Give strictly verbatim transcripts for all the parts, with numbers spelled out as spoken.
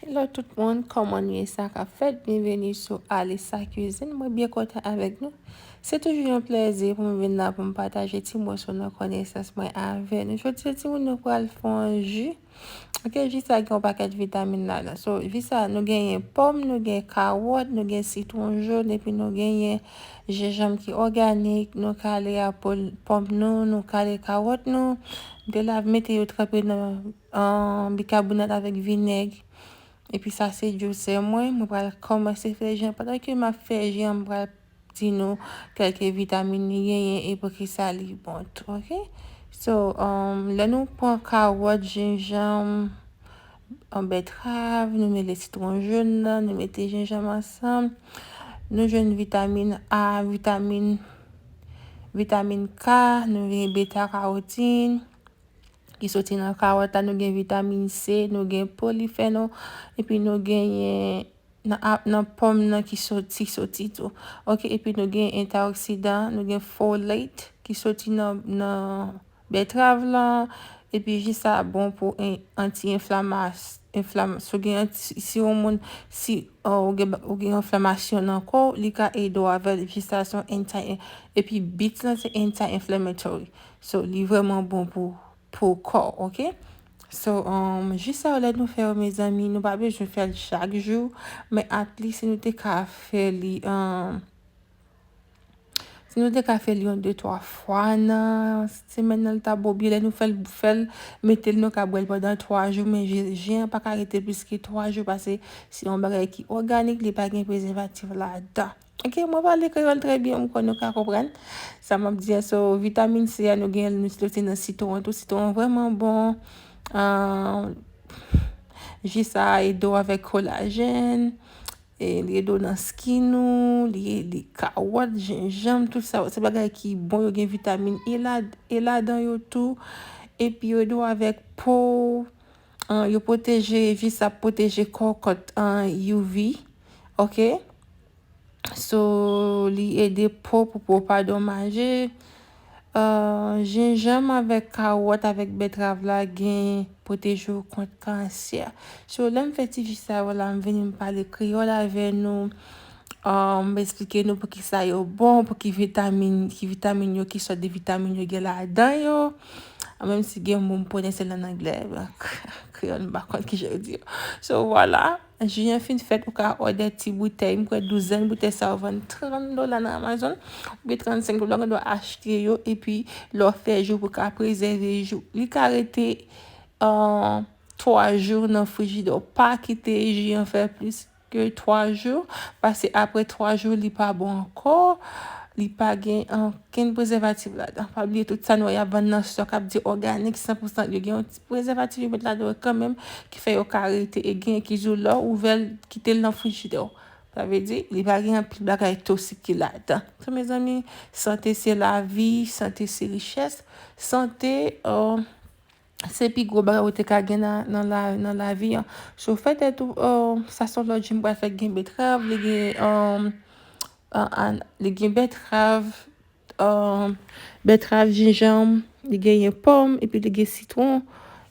Hello tout moun, kòman nou ye, sa k ap fèt? Byenveni sou Alissa Cuisine. Mwen byen kontan avèk nou. Se toujou yon plèzi pou m vin la pou m pataje ti moso nan konesans mwen avè nou. Jodi a, timoun, nou pral fè yon ji. Ok, ji sa gen yon pakèt vitamin ladan. So, ji sa, nou genyen pòm, nou gen kawòt, nou gen sitwon jòn, epi nou genyen jenjanm ki òganik. Nou kale apèl pòm nou, nou kale kawòt nou. M te la mete yo tranpe nan, an, bikabonat avèk vinèg. Epi sa se djisè mwen, mwen pral kòmanse fè ji an. Pandan ke m ap fè ji an, m pral di nou kèlke vitamin li genyen e poukisa li bon tou, ok? So, um, lè nou pran kawòt, jenjanm, an, bètrav, nou mele sitwon jòn nan, nou mete jenjanm ansanm, nou jwenn vitamin A, vitamin, vitamin K, nou gen beta kawotin ki soti nan kawòt la, nou gen vitamin C, nou gen polifenòl, epi nou genyen nan, a- nan pòm nan ki soti, soti tou. Ok, epi nou gen antioksidan, nou gen folate ki soti nan, nan bètrav lan, epi ji sa bon pou en- anti-enflamas-, enflam-, si w gen anti, si yon moun, si, uh, ou gen, ou gen enflamasyon nan kò w, li ka ede w avè l, ji sa se yon anti, epi bit lan se anti-inflammatory. So, li vrèman bon pou, pou kò, ok? So, um, ji sa yo lè nou fè yo, mezanmi, nou pa bezwen fè l chak jou, men at least si nou te ka fè li, um, si nou te ka fè li yon de twa fwa nan semèn nan, l ta bon. Byen, lè nou fè l, fè l, mete l, nou ka bwè l pandan twa jou, men ji, ji an pa ka rete plis ke twa jou, paske se yon bagay ki òganik, li pa gen prezèvatif ladan. Ok, mwen pale kreyòl trè byen, m kwè nou ka konprann sa m ap di a. So, vitamin C a, nou gen l, nou soti nan sitwon tou. Sitwon vrèman bon. Ah, ji sa a ede w avèk kolajèn. E li ede w nan skin ou, li, li kawòt, jenjanm, tout sa. Se bagay ki bon, yo gen vitamin E la, E ladan yo tou. Epi yo ede w avèk po. Ah, yo pwoteje, ji sa ap pwoteje kò w kont, ah, U V. Ok? So, li ede po pou po pa donmaje. Ah, jenjanm avèk kawòt, avèk bètrav la gen pwoteje w kont kansè. So, lè m fè ti ji sa yo la, m vini m pale kreyòl avè nou. Ah, m esplike nou poukisa yo bon, pou ki vitamin, ki vitamin yo, ki sòt de vitamin yo gen ladan yo. Ah, menm si gen moun m pwonansye l an anglè, kreyòl, m pa konn kijan yo di yo. So, vwala. Ji an fin fèt, ou ka òdè ti boutèy. M kwè douzèn boutèy sa yo vann trant dola nan Amazon, oubyen trannsenk dola, ou gendwa achte yo, epi lè w fè ji w pou ka prezève ji w. Li ka rete, ah, twa jou nan frijidè w. Pa kite ji an fè plis ke twa jou, paske apre twa jou, li pa bon ankò. Li pa gen ankenn prezèvatif ladan. Pa bliye tout sa nou wè y ap vann nan stòk ap di òganik, san pou san, yo gen yon ti prezèvatif yo met ladan yo kanmenm, ki fè yo ka rete, e gen ki di w lè w ouvè l, kite l nan frijidè w. Sa vle di, li pa gen anpil bagay toksik ki ladan. So, mezanmi, sante se lavi, sante se richès, sante, euh, se pi gwo bagay ou te ka gen nan, nan la, nan lavi an. So, fè tèt ou, euh, sa se yon lòt ji m pral fè, gen betrav, li gen, euh, an, an, li gen bètrav, um, bètrav, jenjanm, li genyen pòm, epi li gen sitwon,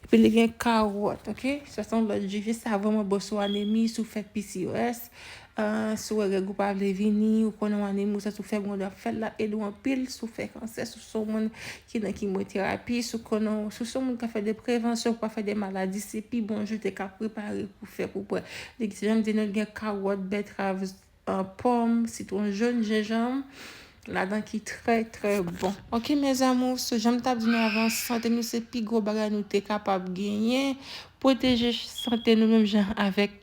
epi li gen kawòt, ok? Sa se yon lòt ji. Ji sa vrèman bon si w anemi, si w fè P C O S, uh, si w wè règ ou pa vle vini, ou konnen w anemi, ou santi w fè bon, w ap fè l, l ap ede w anpil, si w fè kansè, si w se yon moun ki nan kimoterapi, si w konnen, si w se yon moun k ap fè de prevansyon pou pa fè de maladi, se pi bon ji w te ka prepare pou fè pou pran. Li, jan m di nou, li gen kawòt, bètrav, euh, pòm, sitwon jòn, jenjanm ladan ki trè, trè bon. Ok, mes amours, so, jan m t ap di nou avan, sante nou se pi gwo bagay nou te kapab genyen. Pwoteje sante nou menm jan avèk,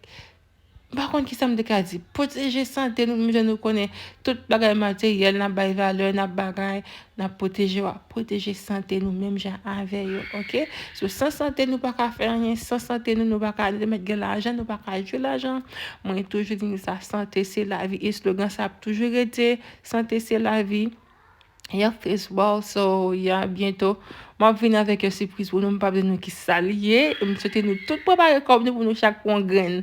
m pa konn kisa m te ka di. Pwoteje sante nou menm jan nou konnen tout bagay materyèl, n ap bay valè, n ap bagay, n ap pwoteje yo, ap pwoteje sante nou menm jan avè yo, ok? So, san sante nou pa ka fè anyen, san sante nou, nou pa ka, nou te mèt gen lajan, nou pa ka jwe lajan. Mwen toujou di nou sa, sante se lavi, eslogan sa ap toujou rete, sante se lavi. Yeah, fistball, so, yeah, byento, m ap vin avèk yon sipriz pou nou, m p ap di nou kisa li ye, m swete nou tout prepare kò nou pou nou chak pran yon grenn,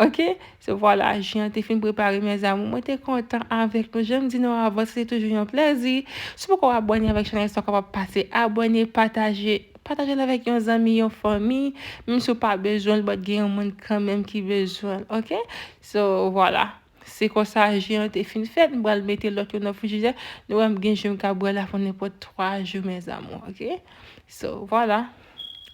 ok? So, vwala, ji an te fin prepare, mes amours. Mwen te kontan avèk nou. Jan m di nou avan, se toujou yon plèzi. Si w poko abòne avèk chanèl sa, w kapab pase abòne, pataje, pataje l avèk yon zanmi, yon fanmi, menm si w pa bezwen l, but gen yon moun kanmenm ki bezwen l, ok? So, vwala. Se konsa, je an te fin fèt, m pral mete lòt yo nan frijidè. Nou wè m gen je m ka bwè la pou nenpòt twa jou, mes amours, ok? So, vwala.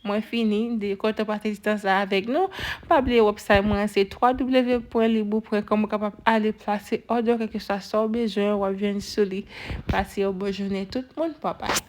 Mwen fini, de kontan pase ti tan sa avèk nou. Pa bliye website mwen se w w w pwen libou pwen kòm ou kapab ale plase òdè w kèlkeswa sa w bezwen, w ap jwenn sou li. Pase yon bon jounen tout moun, bye bye.